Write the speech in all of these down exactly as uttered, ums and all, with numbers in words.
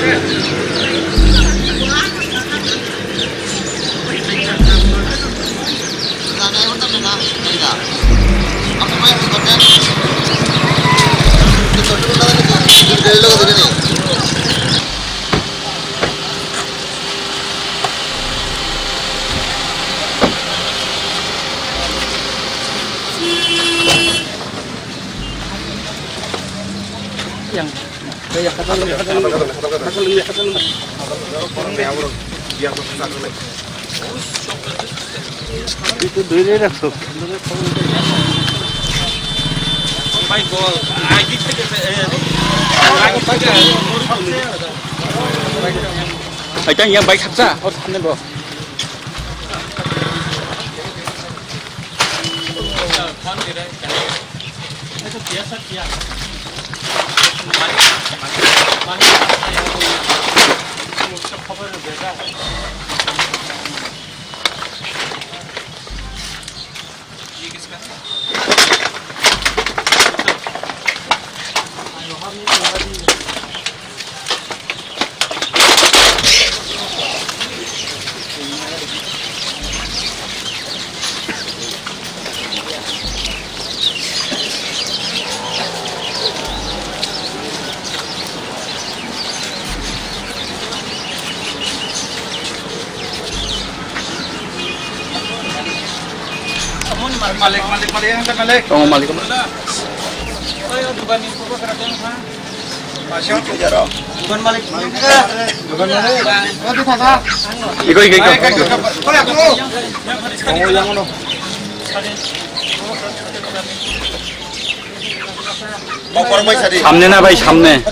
Hai, yang baik haksa, hor sini, bro. Malik, malik, malik, yang malik. Oh, malik. Iko, iko, iko. Samne na bhai, samne.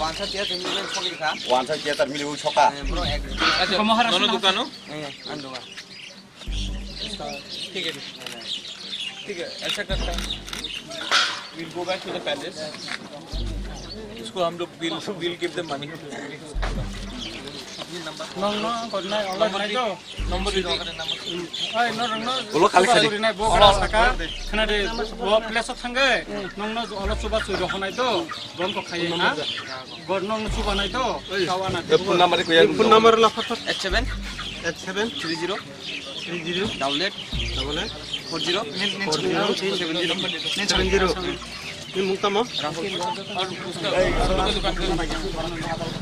Wansa tiya tini soka. Nono dukano? Ando. ठीक है, ठीक है, ऐसा करता है, we'll go back to the palace. इसको हम लोग, we'll, we'll give the money. Nong no, kod nai, ola nai to. Number di. Ai, no, no, no. Ulo kali sadi. Nai, bo kala saka. Khna de, bo place o thangge. Nong no, ola chuba chui ro honai to. Bom ko khai na. Gor nong chuba nai to. Kawa na. Phone number ko ya. Phone number la phat phat. Eight seven. Eight seven. Three zero. Three zero. Double eight. Double eight. Four zero. Four zero. Seven zero. Seven zero. Ni mung tamo? Rahul.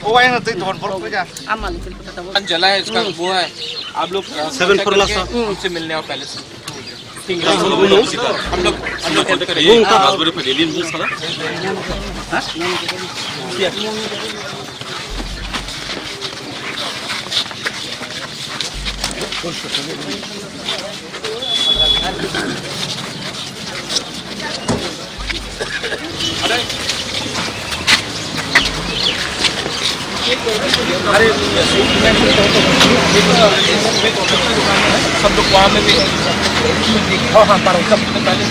O, wai na tei don por ko ja. Amal kil kota tamo. Jala hai, uska wo hai. Aap log, uh, seven four lasa. Unse milne aao pehle se. हम लोग, हम लोग कॉन्टैक्ट करेंगे। आज बड़े पहले दिन वो सारा। अरे, सब लोग वहाँ में भी। हाँ, हाँ, पारो, सब। पारो,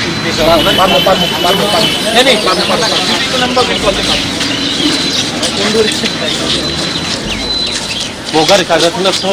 पारो, पारो, पारो। नहीं, नहीं, पारो, पारो, पारो। नंबर भी कॉल पे पारो। वो घर का घर थोड़ा सा।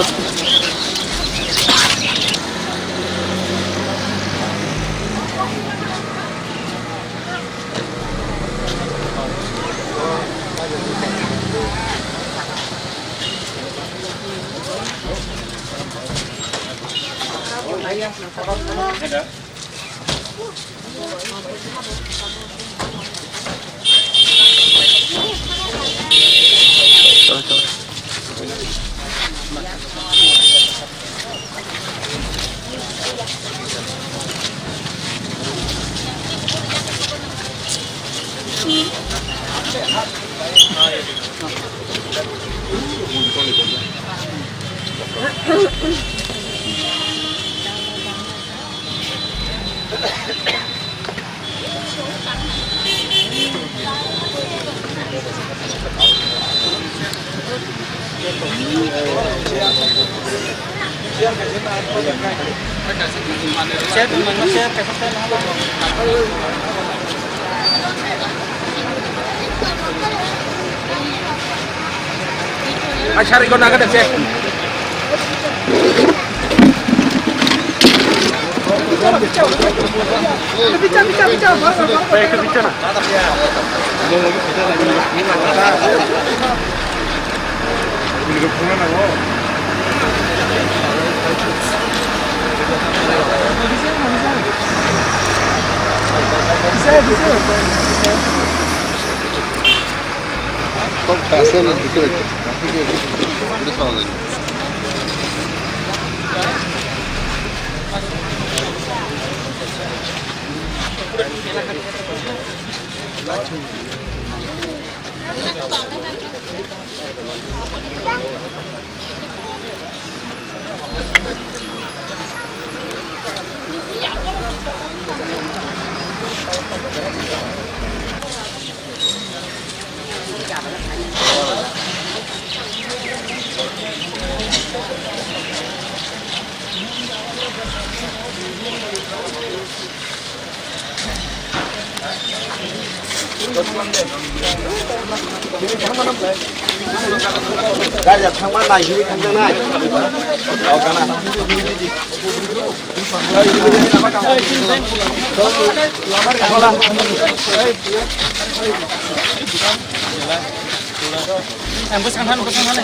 Ang bwsang thani, bwsang thani.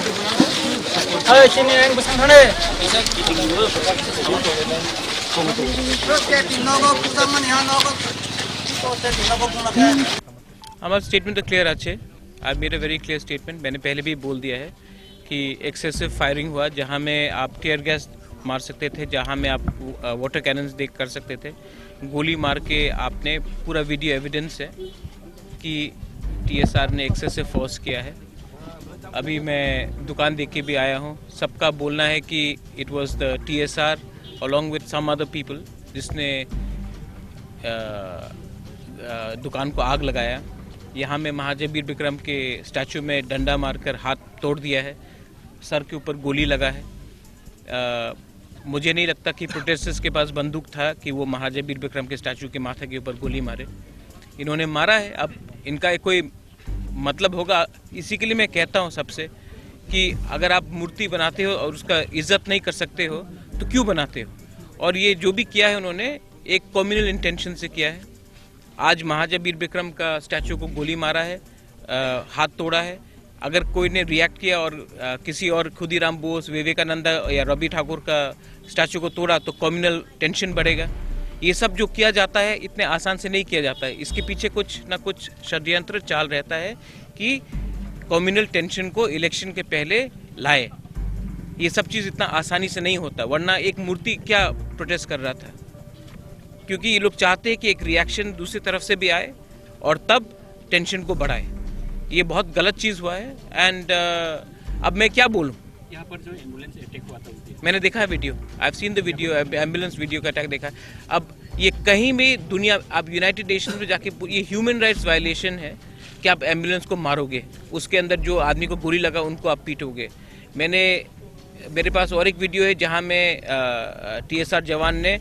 Hai, sini ang bwsang thani. আমার স্টেটমেন্ট তো ক্লিয়ার আছে। I made a very clear statement। मैंने पहले भी बोल दिया है कि एक्सेसिव फायरिंग हुआ, जहाँ में आप टीयर गैस मार सकते थे, जहाँ में आप वाटर कैनन्स देख कर सकते थे, गोली मार के आपने, पूरा वीडियो एविडेंस है कि टीएसआर ने एक्सेसिव फोर्स किया है। अभी मैं दुकान देख के भी आया हूँ। सबका बोलना है कि it was the T S R along with some other people जिसने अ, अ, दुकान को आग लगाया। यहाँ में महाराजा वीर विक्रम के स्टैचू में डंडा मारकर हाथ तोड़ दिया है, सर के ऊपर गोली लगा है। अ, मुझे नहीं लगता कि प्रोटेस्टर्स के पास बंदूक था कि वो महाराजा वीर विक्रम के स्टैचू के माथा के ऊपर गोली मारे। इन्होंने मारा है। अब इनका एक कोई मतलब होगा, इसी के लिए मैं कहता हूँ सबसे कि अगर आप मूर्ति बनाते हो और उसका इज्जत नहीं कर सकते हो, तो क्यों बनाते हो? और ये जो भी किया है उन्होंने, एक कम्युनल इंटेंशन से किया है। आज महाराजा वीर विक्रम का स्टैचू को गोली मारा है, अ, हाथ तोड़ा है। अगर कोई ने रिएक्ट किया और, अ, किसी और, खुदीराम बोस, विवेकानंदा या रवि ठाकुर का स्टैचू को तोड़ा, तो कम्युनल टेंशन बढ़ेगा। ये सब जो किया जाता है, इतने आसान से नहीं किया जाता है। इसके पीछे कुछ ना कुछ षड्यंत्र चाल रहता है कि कम्युनल टेंशन को इलेक्शन के पहले लाए। ये सब चीज़ इतना आसानी से नहीं होता, वरना एक मूर्ति क्या प्रोटेस्ट कर रहा था? क्योंकि ये लोग चाहते हैं कि एक रिएक्शन दूसरी तरफ से भी आए और तब टेंशन को बढ़ाए। ये बहुत गलत चीज़ हुआ है। एंड अब मैं क्या बोलूँ? यहाँ पर जो एम्बुलेंस अटैक हुआ था उस दिन। मैंने देखा है video, I have seen the video, ambulance video का अटैक देखा है। अब ये कहीं भी दुनिया, आप यूनाइटेड नेशंस में जाके पू-, ये ह्यूमन राइट्स वायलेशन है कि आप एम्बुलेंस को मारोगे, उसके अंदर जो आदमी को गोली लगा उनको आप पीटोगे। मैंने, मेरे पास और एक वीडियो है जहाँ में, अ, टीएसआर जवान ने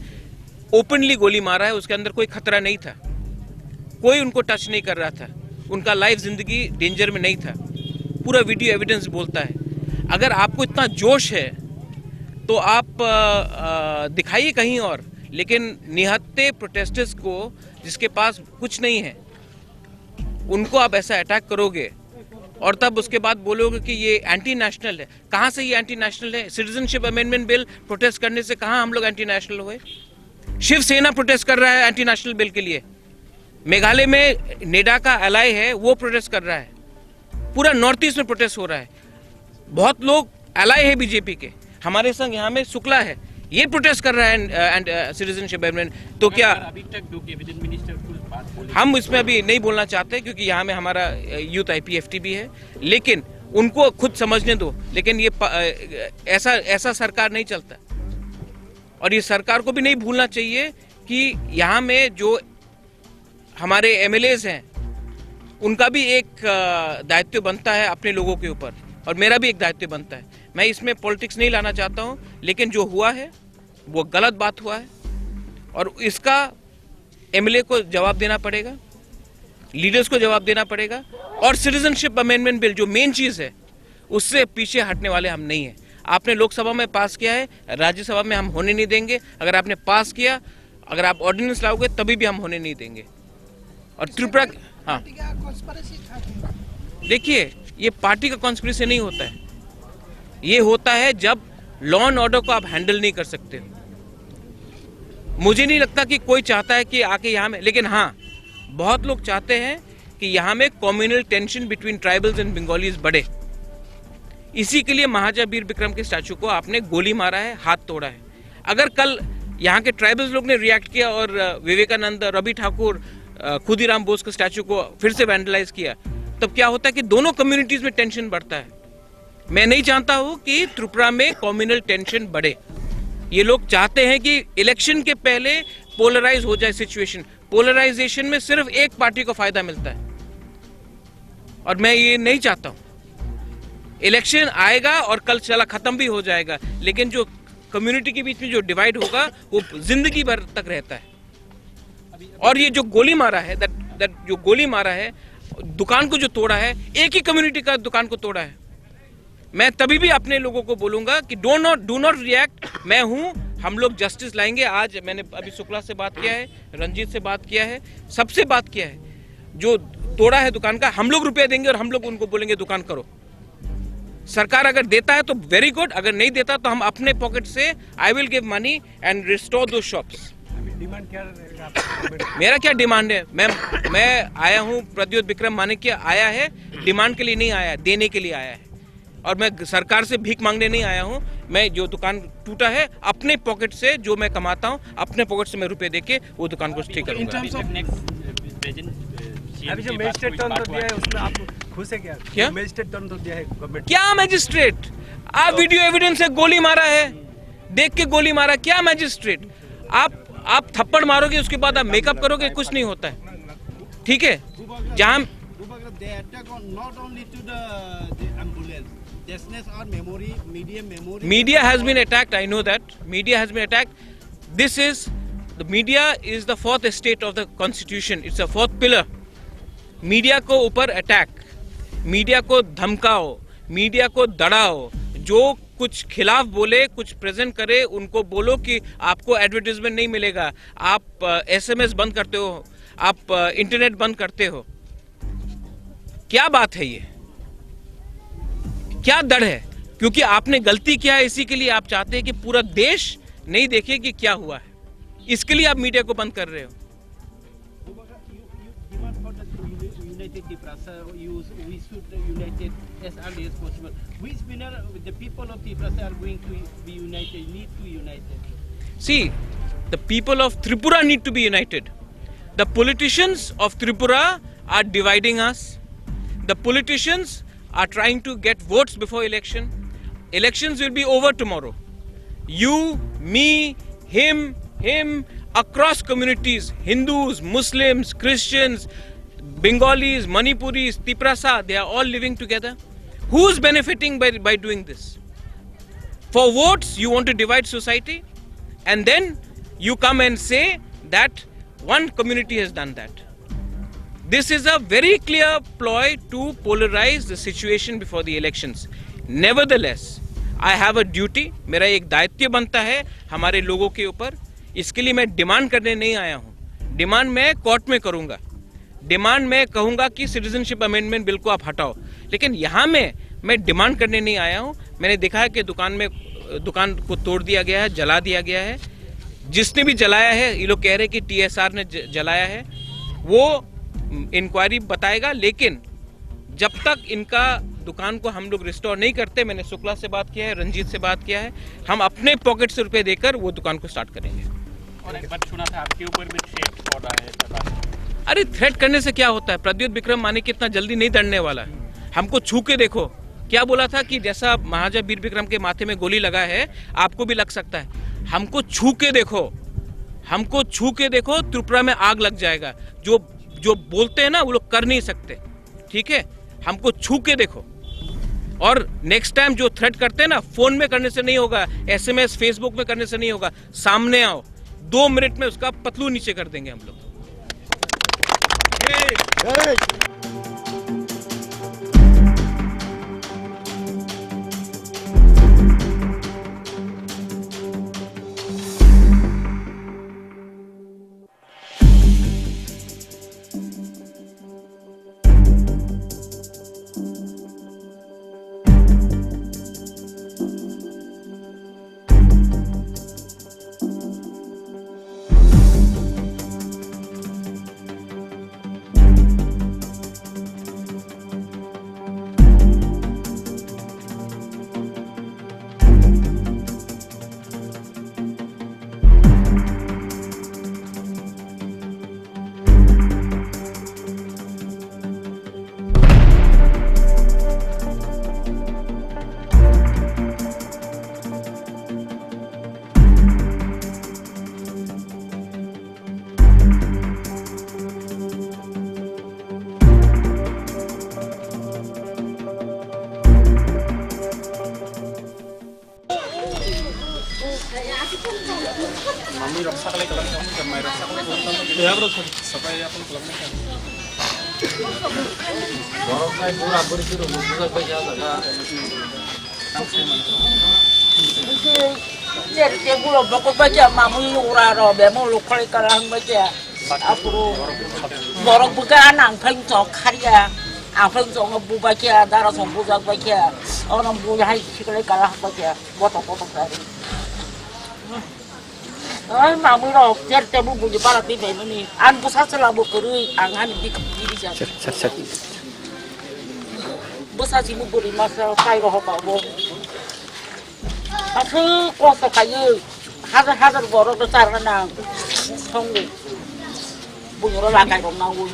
ओपनली गोली मारा है, उसके अंदर कोई खतरा नहीं था, कोई उनको टच नहीं कर रहा था, उनका लाइफ जिंदगी डेंजर में नहीं था। पूरा वीडियो एविडेंस बोलता है। अगर आपको इतना जोश है तो आप, अ, अ, दिखाइए कहीं और, लेकिन निहत्थे प्रोटेस्टर्स को, जिसके पास कुछ नहीं है, उनको आप ऐसा अटैक करोगे और तब उसके बाद बोलोगे कि ये एंटी नेशनल है। कहाँ से ये एंटी नेशनल है? सिटीजनशिप अमेंडमेंट बिल प्रोटेस्ट करने से कहाँ हम लोग एंटी नेशनल हुए? शिवसेना प्रोटेस्ट कर रहा है एंटी नेशनल बिल के लिए। मेघालय में नेडा का एलाय है, वो प्रोटेस्ट कर रहा है। पूरा नॉर्थ ईस्ट में प्रोटेस्ट हो रहा है। बहुत लोग एलाय है बीजेपी के। हमारे संग यहाँ में शुक्ला है, ये प्रोटेस्ट कर रहा है एंड सिटीजनशिप अमेंडमेंट। तो क्या अभी तक जो कैबिनेट मिनिस्टर कुछ बात बोले? हम इसमें अभी नहीं बोलना चाहते, क्योंकि यहाँ में हमारा यूथ आईपीएफटी भी है। लेकिन उनको खुद समझने दो। लेकिन ये प-, अ, ऐसा, ऐसा सरकार नहीं चलता। और ये सरकार को भी नहीं भूलना चाहिए कि यहाँ में जो हमारे एमएलएज हैं, उनका भी एक, अ, दायित्व बनता है अपने लोगों के ऊपर, और मेरा भी एक दायित्व बनता है। मैं इसमें पॉलिटिक्स नहीं लाना चाहता हूँ, लेकिन जो हुआ है, वो गलत बात हुआ है और इसका एमएलए को जवाब देना पड़ेगा, लीडर्स को जवाब देना पड़ेगा। और सिटीजनशिप अमेंडमेंट बिल, जो मेन चीज़ है, उससे पीछे हटने वाले हम नहीं हैं। आपने लोकसभा में पास किया है, राज्यसभा में हम होने नहीं देंगे। अगर आपने पास किया, अगर आप ऑर्डिनेंस लाओगे, तभी भी हम होने नहीं देंगे। और त्रिपुरा, हाँ। पार्टी का कॉन्स्पिरेसी था क्या? देखिए, ये पार्टी का कॉन्स्पिरेसी नहीं होता है। ये होता है जब लॉ एंड ऑर्डर को आप हैंडल नहीं कर सकते हो। मुझे नहीं लगता कि कोई चाहता है कि आके यहाँ में, लेकिन हाँ, बहुत लोग चाहते हैं कि यहाँ में communal tension between tribals and Bengalis बढ़े। इसी के लिए महाराजा वीर विक्रम के स्टैचू को आपने गोली मारा है, हाथ तोड़ा है। अगर कल यहाँ के ट्राइबल्स लोग ने रिएक्ट किया और, अ, विवेकानंद, रवि ठाकुर, अ, खुदीराम बोस के स्टैचू को फिर से वैंडलाइज किया, तब क्या होता है कि दोनों कम्युनिटीज में टेंशन बढ़ता है। मैं नहीं चाहता हूँ कि त्रिपुरा में कम्युनल टेंशन बढ़े। ये लोग चाहते हैं कि इलेक्शन के पहले पोलराइज हो जाए सिचुएशन। पोलराइजेशन में सिर्फ एक पार्टी को फायदा मिलता है और मैं ये नहीं चाहता हूँ। इलेक्शन आएगा और कल चला खत्म भी हो जाएगा, लेकिन जो कम्युनिटी के बीच में जो डिवाइड होगा, वो जिंदगी भर तक रहता है। और ये जो गोली मारा है, दैट दैट जो गोली मारा है, दुकान को जो तोड़ा है, एक ही कम्युनिटी का दुकान को तोड़ा है। मैं तभी भी अपने लोगों को बोलूंगा कि do not do not react. मैं हूँ, हम लोग जस्टिस लाएंगे। आज मैंने अभी शुक्ला से बात किया है, रंजीत से बात किया है, सबसे बात किया है। जो तोड़ा है दुकान का, हम लोग रुपया देंगे और हम लोग उनको बोलेंगे दुकान करो। सरकार अगर देता है तो वेरी गुड, अगर नहीं देता तो हम अपने पॉकेट से, I will give money and restore those shops। अभी डिमांड क्या रहेगा आपका? मेरा क्या डिमांड है? मैं मैं आया हूँ, प्रद्योत विक्रम माणिक्य आया है, डिमांड के लिए नहीं आया, देने के लिए आया है। और मैं सरकार से भीख मांगने नहीं आया हूँ। मैं जो दुकान टूटा है, अपने पॉकेट से जो मैं कमाता हूँ, अपने पॉकेट से मैं रुपए देके वो दुकान को ठीक करूंगा। अभी जो मजिस्ट्रेट टर्न तो दिया है, उसमें आप खुश है क्या? क्या? मजिस्ट्रेट टर्न तो दिया है गवर्नमेंट। क्या मजिस्ट्रेट? आप वीडियो एविडेंस है, गोली मारा है, देख के गोली मारा। क्या मजिस्ट्रेट? आप आप थप्पड़ मारोगे, उसके बाद आप मेकअप करोगे, कुछ नहीं होता है। ठीक है, जहाँ They attack on not only to the, the ambulance. That's our memory, media memory. Media has been attacked, I know that. Media has been attacked. This is, the media is the fourth estate of the constitution. It's a fourth pillar. Media को ऊपर attack, media को धमकाओ, मीडिया को दड़ाओ, जो कुछ खिलाफ बोले, कुछ प्रेजेंट करे, उनको बोलो कि आपको एडवर्टाइजमेंट नहीं मिलेगा, आप एसएमएस बंद करते हो, आप इंटरनेट बंद करते हो। क्या बात है ये? क्या दड़ है? क्योंकि आपने गलती किया है, इसी के लिए आप चाहते हैं कि पूरा देश नहीं देखे कि क्या हुआ है, इसके लिए आप मीडिया को बंद कर रहे हो। United Tiprasa, you, we should united as early as possible. Which winner, the people of Tiprasa are going to be united, need to united. See, the people of Tripura need to be united. The politicians of Tripura are dividing us. The politicians are trying to get votes before election. Elections will be over tomorrow. You, me, him, him, across communities, Hindus, Muslims, Christians, Bengalis, Manipuris, Tiprasa, they are all living together. Who's benefiting by, by doing this? For votes, you want to divide society, and then you come and say that one community has done that. This is a very clear ploy to polarize the situation before the elections. Nevertheless, I have a duty, मेरा एक दायित्व बनता है हमारे लोगों के ऊपर। इसके लिए मैं डिमांड करने नहीं आया हूँ। डिमांड मैं कोर्ट में करूँगा। डिमांड मैं कहूँगा कि सिटीजनशिप अमेंडमेंट बिल को आप हटाओ, लेकिन यहाँ में मैं डिमांड करने नहीं आया हूँ। मैंने देखा है कि दुकान में, दुकान को तोड़ दिया गया है, जला दिया गया है। जिसने भी जलाया है, ये लोग कह रहे हैं कि टीएसआर ने ज-, जलाया है, वो इंक्वायरी बताएगा। लेकिन जब तक इनका दुकान को हम लोग रिस्टोर नहीं करते, मैंने शुक्ला से बात किया है, रंजीत से बात किया है, हम अपने पॉकेट से रुपए देकर वो दुकान को स्टार्ट करेंगे। और एक बात सुना था, आपके ऊपर भी थ्रेट हो रहा है ऐसा बात। अरे, थ्रेट करने से क्या होता है? प्रद्युत विक्रम मानिक इतना जल्दी नहीं डरने वाला है। हमको छू के देखो, क्या बोला था कि जैसा महाराजा वीर विक्रम के माथे में गोली लगा है, आपको भी लग सकता है। हमको छू के देखो, हमको छू के देखो, त्रिपुरा में आग लग जाएगा। जो, जो बोलते हैं ना, वो लोग कर नहीं सकते। ठीक है, हमको छू के देखो। और नेक्स्ट टाइम जो थ्रेट करते हैं ना, फोन में करने से नहीं होगा, एसएमएस, फेसबुक में करने से नहीं होगा, सामने आओ, दो मिनट में उसका पतलू नीचे कर देंगे हम लोग। Borok nai bura buri suru bujak bai kha jaga. Cherche gulo bokol bacha mamui ura ro bemo lo khoi kala hang bacha. Apuru borok buka nang pheng chok kharia. Apheng chok no bu bacha dara song bujak bacha. Ono bu hai sikle kala hang bacha. Botok botok dari. Oi mamui rok cherche bu buji para ti bai mani. An busa chela bu kwrwi ang ani bik biri ja. Sir, sir, sir. Busa si bu buri masa kai ro ba bo. Aswk kosto khayo, hajar hajar borok no charna nang, songo. Buino lakai rok nangwi.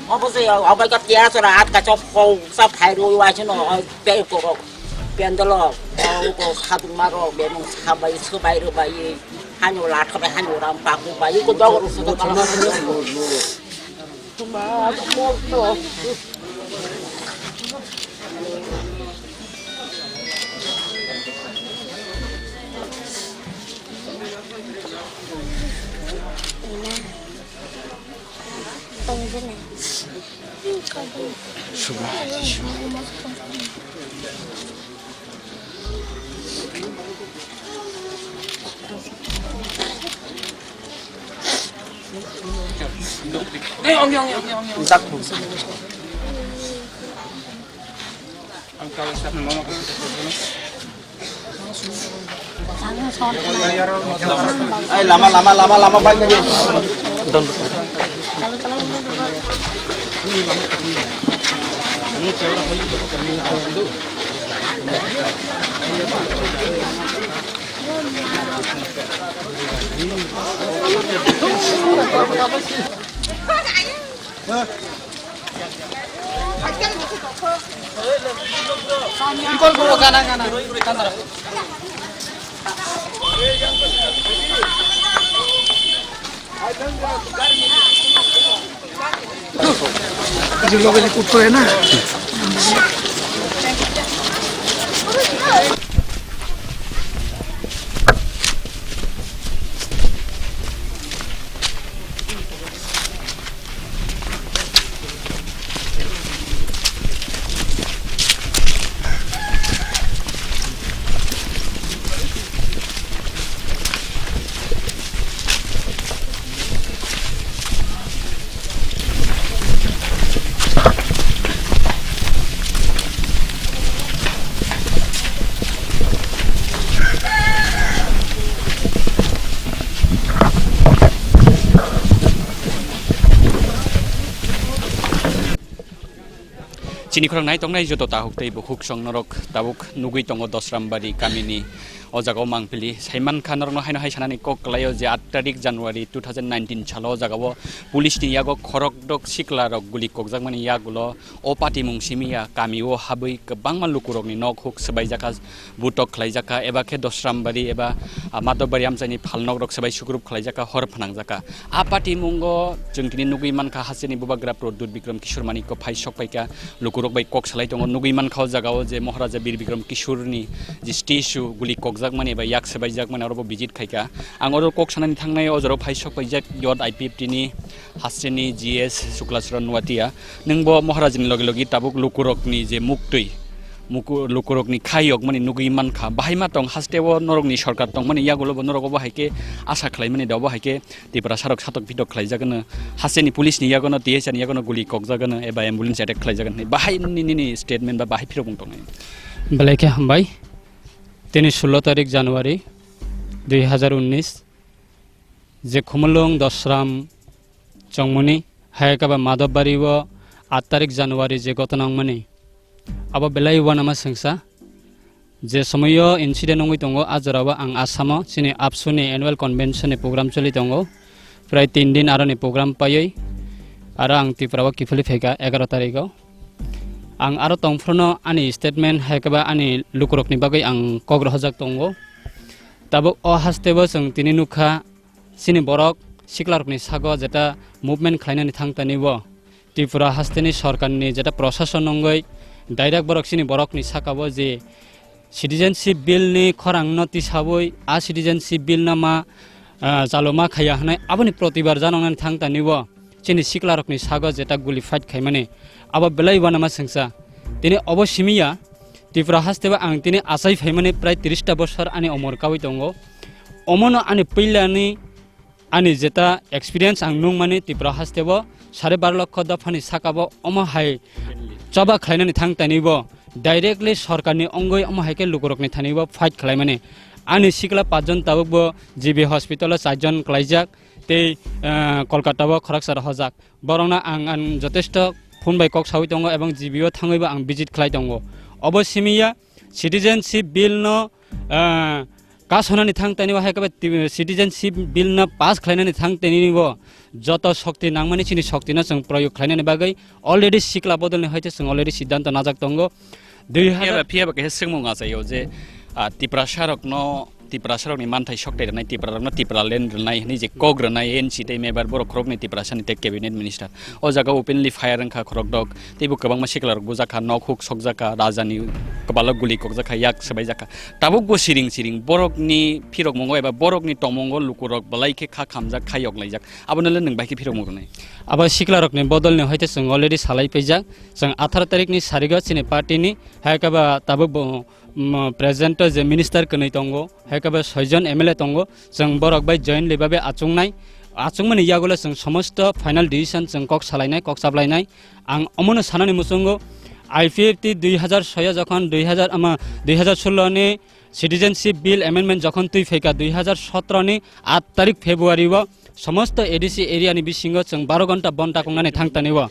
Obo se abai ka tiya sora at ka chop ko sa phai ro wa chino, oi, pe ko rok. Pendalo, ko khatung ma rok, bemung sabai, subai ro bai, hanyo la thabai, hanyo ram pa ko bai, ko dog ro sa ka. Ai, lama, lama, lama, lama, bike lagi. Chini khorang nai tongnai joto tahuk tei bukhuk song norok tabuk nugui tongo Dosrambari kamini O jaga o mangpili saimankha norokno haino hai sanani kok kwlaio je aat tarik January two thousand nineteen salo o jaga o police ni yago khorokdok sikla rok guli kokjakmani yagulo o patimung simi ya kami o habwi kwbangma lukurokni nok huk swbaijakha, butok khlaijakha, eba khe Dosrambari eba, ah, Madhobari amchaini phalnokrok swbai sukrup khlaijakha, hor phnangjakha. A patimungo chwng tini nugwi mankha, hasteni bubagra Pradyut Bikram Kishore Manikko phai sok phaikha, lukurok bai kok salai tongo. Nugwi mankha o jaga o je Maharaja Bir Bikram Kishoreni je statue guli kokjakmani eba yak swbaijakmani oro bo visit khaikha. Ang oro kok sanani thangnai o jora phai sok phaijak yot I P F T ni hasteni G S Suklasharan Nuatia. Nwng bo Maharajani logi logi tabuk lukurokni je muktwi, muku-, lukurokni kha yokmani nugwi mankha. Bahai ma tong haste o norokni sorkar tongmani yagulo bo norok obo hai khe asa khlaimani da obo hai khe Tiprasa rok satok pitok khlaijak hwno, hasteni police ni yagono, T S R ni yagono guli kokjak hwno eba ambulance attack khlaijak hwno. Bahai nini, nini statement ba bahai phirokmung tongnai? Belai khe hambai. Tini sullo tarik January dui hazar unnish, je Khumulwng Dosram chongmani, hai khe ba Madhobari o aat tarik January je gotona wngmani, abo belai uanama swngsa. Je somoio incident wngwi tongo, a jorao ang Assam o chini AAPSU ni annual convention ni program choli tongo. Prai tin din aroni program paiwi aro ang Tripura o kiphilwi phaikha egaroh tarikh o. Ang aro tongphruno ani statement hai khe ba ani lukurokni bagwi ang kok rohorjak tongo. Tabuk o haste bo chwng tini nukha, chini borok siklarokni sago jeta movement khlainani thang tani bo Tripura hasteni sorkarni jeta prosason wngwi direct borok chini borokni saka bo je citizenship bill ni khorang no tisawi a citizenship bill no ma, ah, chaluma khaiya hwnwi aboni protibar janoknani thang tani bo chini siklarokni sago jeta guli fight khaimani abo belai uanama swngsa. Tini obo simi ya, Tripura haste bo ang tini achai phaimani prai tirista bosor ani omor kawi tongo. Omono ani puilani ani jeta experience ang nungmani Tripura haste bo sare baro lokho dophani saka bo omo hai choba khlainani thang tani bo directly sorkarni ongoi omo hai khe lukurokni thani bo fight khlaimani. Ani sikla pachjon tabuk bo G B hospital o charjon klaijak tei, ah, Kolkata o khoroksa rohorjak. Borokno ang, ang jotesto phone bai kok sawi tongo ebong G B o thangwi bo ang visit khlai tongo. Obo simi ya citizenship bill no, ah, kasonani thang tani bo hai khe ba ti-, citizenship bill no pass khlainani thang tani bo joto shokti nangmani chini shokti no chwng proyog khlainani bagwi already sikla bodolni hai chwng already siddhanto najak tongo. Dui hazar Phiya ba, phiya ba kaisa swngmung achaio je, ah, Tiprasa rokno, Tiprasa rokni manthai soktai rwnai, Tipra rokno Tipraland rwnai hwnwi je kok rwnai N C tei mebar borok khoroknwi Tiprasani tei cabinet minister. O jaga openly fire wngkha khorokdok, teibo kwbangma siklarok bujakha, nok huk sokjakha, rajani kwbalo guli kokjakha, yak swbaijakha. Tabuk bo siring siring borokni phirokmungo eba borokni tongmungo lukurok belai khe kha khamjak, kha yoklaijak. Abono le nwng bai khe phirokmung rwnai? Abo siklarokni bodolni hoite chwng already salai paijak. Chwng atharo tarikni sarigo chini party ni hai khe ba tabuk bo, mm, present o je minister kwnwi tongo, hai khe ba soijon M L A tongo, chwng borok bai jointly babe achungnai. Achungmani yagulo chwng somosto final decision chwng kok salainai, kok chaplainai. Ang omono sanani muchungo I P F T dui hazar soi o jokhon dui hazar ama dui hazar sullo ni Citizenship Bill Amendment jokhon twi phaikha dui hazar sotro ni aat tarik February o somosto A D C area ni bisingo chwng baro ghonta bon dakungnani thang tani o.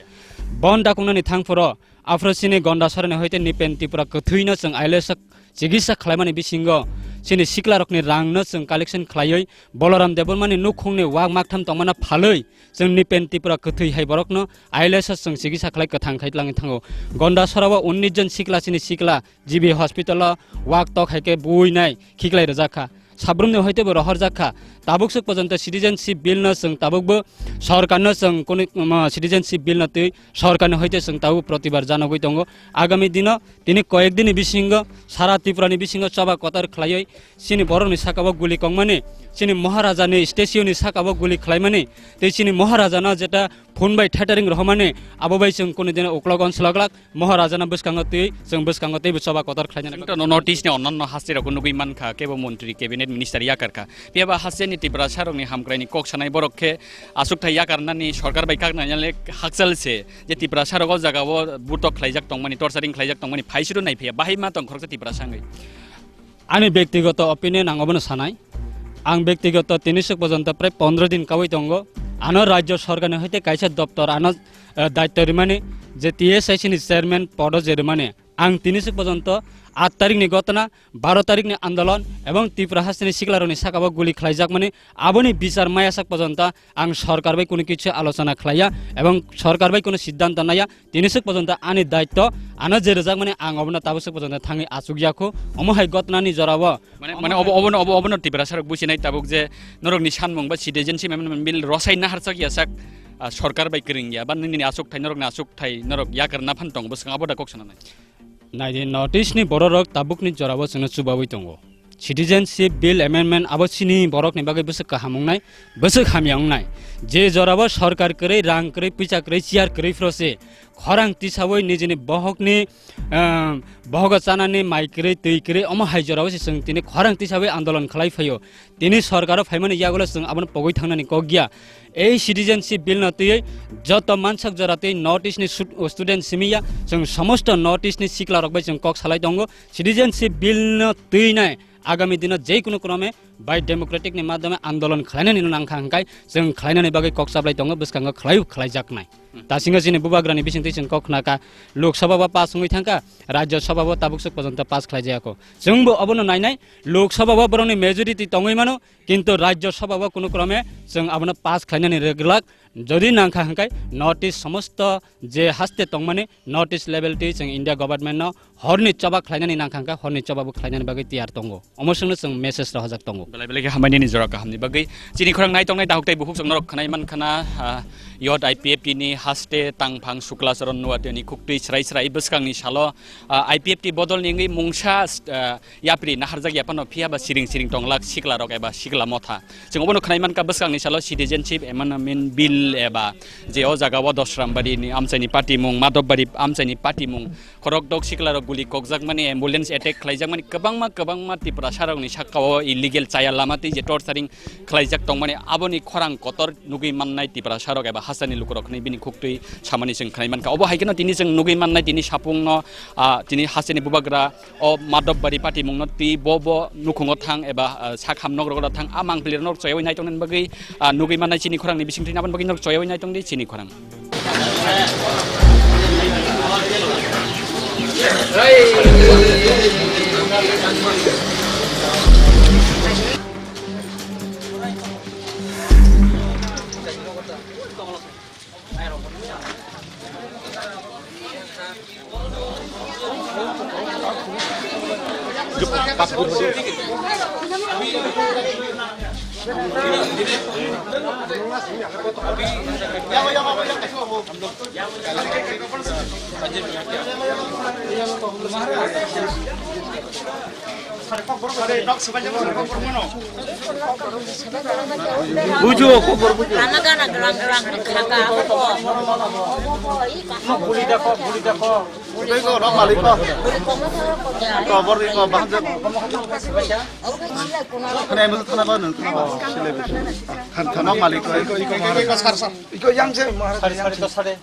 Bon dakungnani thang phoro aphro chini Gondasora ni hoite Nipen Tripura kwthwino chwng I L S o chikitsa khlaimani bisingo chini siklarokni rangno chwng collection khlaiwi Boloram Debbarmani nukhungni wak maktham tongmana phalwi chwng Nipen Tripura kwthwi hai borokno I L S o chwng chikitsa khlai kwthang khai tlangwi thango. Gondasora o unnish jon sikla chini sikla G B hospital o wak tok hai khe buinai khiklai rwjak kha. Sabrumni hoite bo rohorjak kha. Tabuk swk porjonto citizenship bill no chwng tabuk bo sorkar no chwng kunu, um, citizenship bill no twi sorkar ni hoite chwng tabuk protibar janogwi tongo. Agami dino tini koyek dini bisingo sara Tripura ni bisingo choba kotor khlaiwi chini borok ni saka o guli kongmani, chini Maharaja ni statue ni saka o guli khlaimani, tei chini Maharaja no jeta phone bai thethering rohormani, abo bai chwng kunu dino uklok onslok lak. Maharaja no bwskango twi, chwng bwskango teibo choba kotor khlainani. Chwng to no notice ni onnanno haste rok nugwi mankha, kebo montri, cabinet minister yakar kha. Phiya ba haste ni Tiprasa rok ni hamkrai ni kok sanai borok khe aswk thai yakar nani sorkar bai kak nani le hakchal se je Tiprasa rok o jaga o butok khlaijak tongmani, torturing khlaijak tongmani, phai suru nai phiya bahai ma tong khoroksa Tiprasa wngwi. Ani bektigoto opinion ang obono sanai. Ang bektigoto tini swk porjonto prai pondro din kawi tongo. Ano rajyo sorkar ni hoite kaisa doptor ano, eh, daityo rimani je T S I C ni chairman podo je rimani. Ang tini swk porjonto aat tarikni gotona, baro tarikni andolon ebong Tripura hasteni siklarokni sakao guli khlaijakmani aboni bichar maya sak porjonto ang sorkar bai kunu kichu alochona khlaiya ebong sorkar bai kunu siddhanto naiya. Tini swk porjonto ani daitto, ano je rwjakmani ang obono tabuk swk porjonto thangwi achukya kho. Omo hai gotonani jorao Mane, mane obo, obono, obo, obono Tiprasa rok businai tabuk je norokni sanmung ba citizenship amendment bill rosai naharchak ya sak, ah, sorkar bai kwrwng ya ba nini asukthai norokni asukthai norok yakarna phan tongo bwskango abo da kok sananai. Naidi, North East ni bororok tabukni jorao chwngno chubaui tongo. Citizenship Bill Amendment abo chini borokni bagwi bwswk kaham wngnai, bwswk hamya wngnai. Je jorao sorkar kwrwi, rang kwrwi, puisa kwrwi, chair kwrwi phro se khorang tisaui nijini bohokni, ah, bohogo chanani mai kwrwi, twi kwrwi, omo hai jorao se chwng tini khorang tisaui andolon khlai phaio. Tini sorkaro phaimani yagulo chwng abono pogwi thangnani kok ya. Ei citizenship bill no twiwi joto mansak jora twi North East ni sut-, student simi ya, chwng somosto North East ni sikla rok bai chwng kok salai tongo. Citizenship bill no twinai agami dino je kunu krome bai democratic ni madhyome andolon khlainani no nangkha hwnkhe chwng khlainani bagwi kok chaplai tongo, bwskango khlai khlaijaknai. Hmm. Dasingo chini bubagrani bisingtwi chwng kok khnakha, Lok Sabha bo pass wngwi thangkha, Rajya Sabha bo tabuk swk porjonto pass khlaijayakho. Chwngbo obono nainai, Lok Sabha o borokni majority tongwi mano, kintu Rajya Sabha o kunu krome chwng abono pass khlainani rwglak. Jodi nangkha hwnkhe North East somosto je haste tongmani North East level twi chwng India government no horni choba khlainani nangkha hwnkhe horni choba bo khlainani bagwi tiyar tongo. Omo swngno chwng message rohorjak tongo. Belai belai khe hambai nini jora kahamni bagwi. Chini khorang nai tongnai dahuk tei bukhuk chwng norok khwnai mankha na, ah, Youth I P F T ni haste tangphang Sukla Charan Noatia ni khuktwi chwrai chwrai bwskangni salo, ah, I P F T bodolni wngwi mungsa, ah, yapri naharjak ya phano phiya ba siring siring tonglak sikla rok eba sikla motha. Chwng obono khwnai mankha bwskangni salo citizenship amendment bill eba je o jaga o Dosrambari ni amchaini patimung, Madhobari amchaini patimung, khorok dok sikla rok guli kokjakmani, ambulance attack khlaijakmani, kwbangma kwbangma Tiprasa rokni saka o illegal chaya lama twi je torturing khlaijak tongmani, aboni khorang kotor nugwi mannai Tiprasa rok eba hasteni lukurok hwnwi bini khuktwi samani chwng khwnai mankha. Obo hai kheno tini chwng nugwi mannai tini sapungno, ah, tini hasteni bubagra o Madhobari patimungno twi bo bo nukhungo thang eba, ah, sak ham nok rogo thang a mangpili norok choyaui nai tongna bagwi, ah, nugwi mannai chini khorang ni bisingtwi aboni bagwi norok choyaui nai tongdi chini khorang. Bujo, khobor bujo. Gana gana galang galang khaga. Buli dakho, buli dakho. Tei ko nok malik ko. Ko bor ko baham jat. Khana musu thana ba nang. Than than nok malik ko. Iko iko iko sar sar. Iko yang se mahar. Sare sare to sare.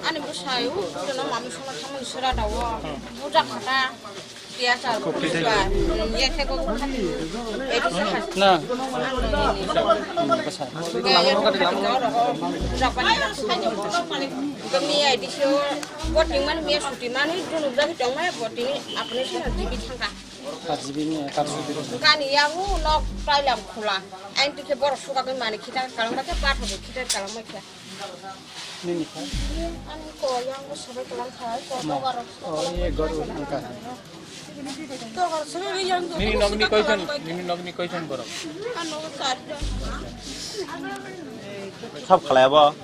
Ani bwsai o jono mami songna thangmani sera dawo. Buja khata. Tiyachar, buja. Yekhe ko. Na. Bwsai. Buja pani. Kami ai disio. Boting man miya suti mani junuk jagi tong mai boting apni sera jibi thangka. Kani yahu nok tailam khula. Ain tikhe borok sugagwi mani khita kalangma khe pathobo khita kalangma khe. Nini kha? Ani ko yang bo sabai kalang kha, ko togar. Oh, ye garu angka. Togar sabai yang. Nini nokni koijon, nini nokni koijon borok? Ano charjon. Sab khalai abo.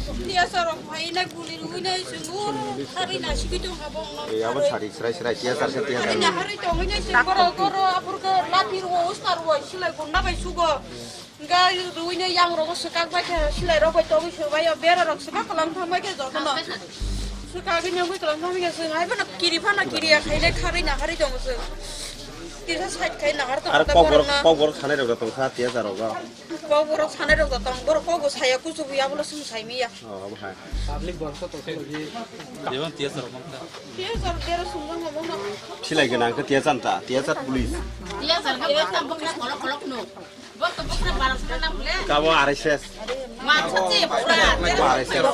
Tiyachar rok phai nai guli rwi nai chwng o hari nai sigi tong ha bong no. Ei abo sari srai srai tiyachar khe tiyachar. Hari nai hari tong nai chwng goro goro aphur khe lathi rwo usta rwo silai gunda bai sugo. Ga rwi nai yang rok swkak bai khe silai rok bai togwi se bai o bera rok swkak kalang thang bai khe jotono. Swkak gini ongwi kalang thang bai khe chwng hai bono kiri phano kiri ya khai nai kharwi na harwi tong chwng. Kisa side khai na har tong. Ar kokborok kokborok sanai rok tong kha tiyachar rok. Kokborok sanai rok tong, borok kokbo saya kuchubu ya, bolo sung sai miya. Oh, obo hai. Public borok to tongsa logi. Jebon tiyachar rok mangkha. Tiyachar dera sung jang obo no. Silai gana khe tiyachar ta, tiyachar police. Tiyachar khe bwkha bwkha kolok kolok no. Kabo R S S. Kabo R S S.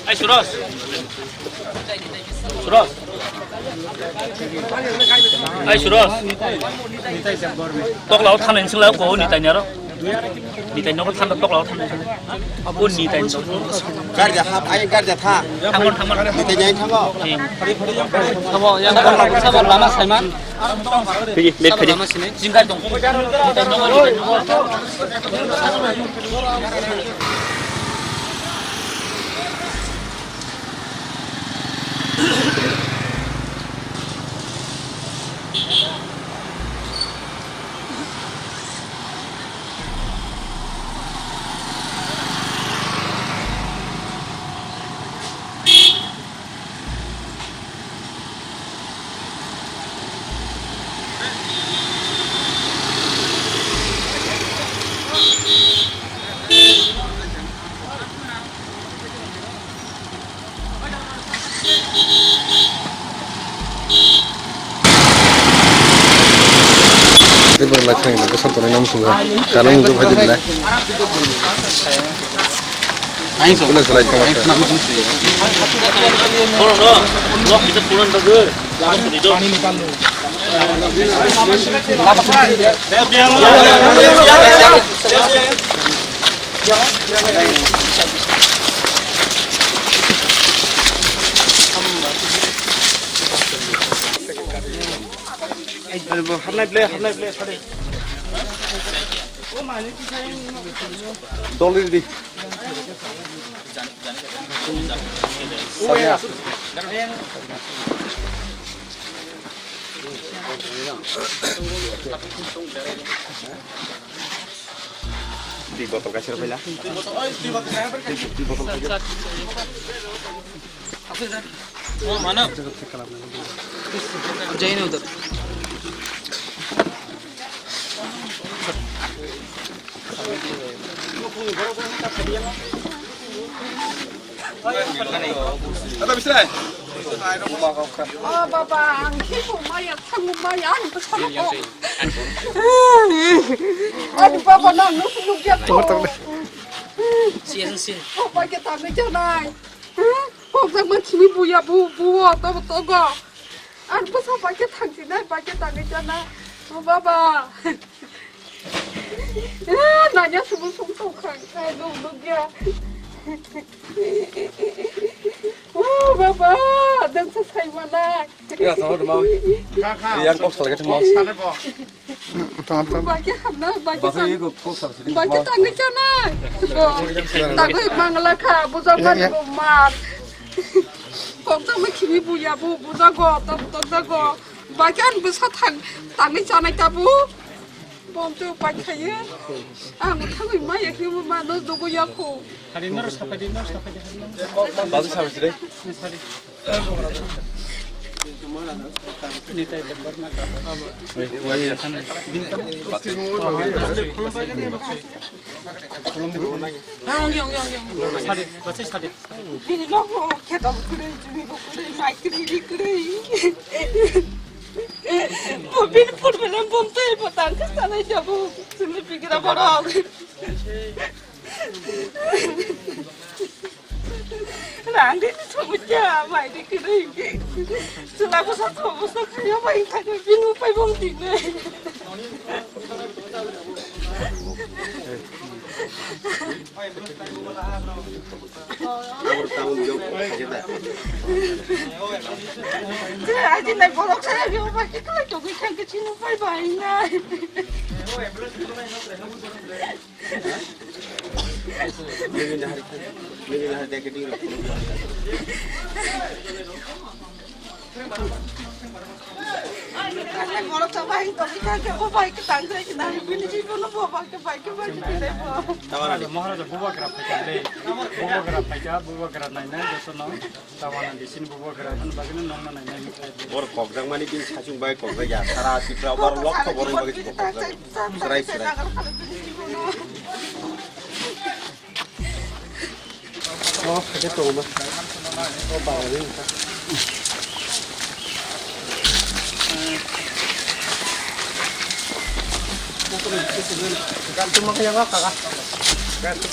Ai, Suros. Suros. Ai, Suros. Toklao thanai sing lao ko ni tanya ro. Ni tanya ko thanda toklao thanai sing. Abo ni tanya. Garja hap, ai garja tha. Thangon, thangon. Ni tanya thango. Sabo, yang sabo lama saiman. Phiri, let phiri. Jingkai dong. Tei bo lai thang ni bwswk tonwi nang muchungo. Kanwi hinwi phai di belai. Police lai thang. Hapnai ble, hapnai ble, sari. Dol di. Sari. Di botol kaisa rw phaila. Di botol kaisa. जाइए ना उधर। Ada bisa? Oh, Baba, ang hipo maya, thangu maya, ang bersama ko. Aduh, Baba, na, nuk, nuk, ya, ko. Siya, siya. Oh, pakai tangan janai. Kokjak ma simi buya bu, buo, tobo togo. Ang bwsa bai khe thangsinai, bai khe tangwi chana. O baba. Eh, nanya subung sung tongkhang. Ai, nuk, nuk ya. O baba, nang sa sai manai. Ya, sama dulu mau. Yang kok salah ketemu. Tama, tama. Bagi hamna, bagi Bahasa sang. Ibu kok salah sedikit. Bagi mau. Tangwi chana. Tangwi mangla kha, bujak mani bo mar. Kokjak ma khimi buya bu, bujago, tok, tokjago. Bagi ang bwsa thang, tangwi chanai tabu. Bomcho pai khaye. Ang thangwi maya khimo ma no jogo yakho. Hari nor sapai di, nor sapai di, hari nor. Bazu sapai di. Sari. Bini logo kheto kwrwi, chini bo kwrwi, mai kwrwi, ri kwrwi. Bo bini phone bela bomtwi bo tangkhe sanai jabo. Chini bigra borok. Rang di ni chumui ya, mai di kiri. Chula ko sa to ko sa kaya mai thak bini upai bom di ne. Je aji nai borok sa yo ba ki kala to ki khang ki chinu pai bai nai. Maharaja bubagra phaikha le, bubagra phaikha, bubagra nainai jotono, tawana disini bubagra hwn bagwino nongna nainai. Bor kokjakmani bini sachung bai kokjak ya, sara Tripura bor lokho borok bagwi kokjak. Srai srai. O, khaje tongo ba. O, ba, ring ka. Gantung mo kaya nga kaka. Gantung.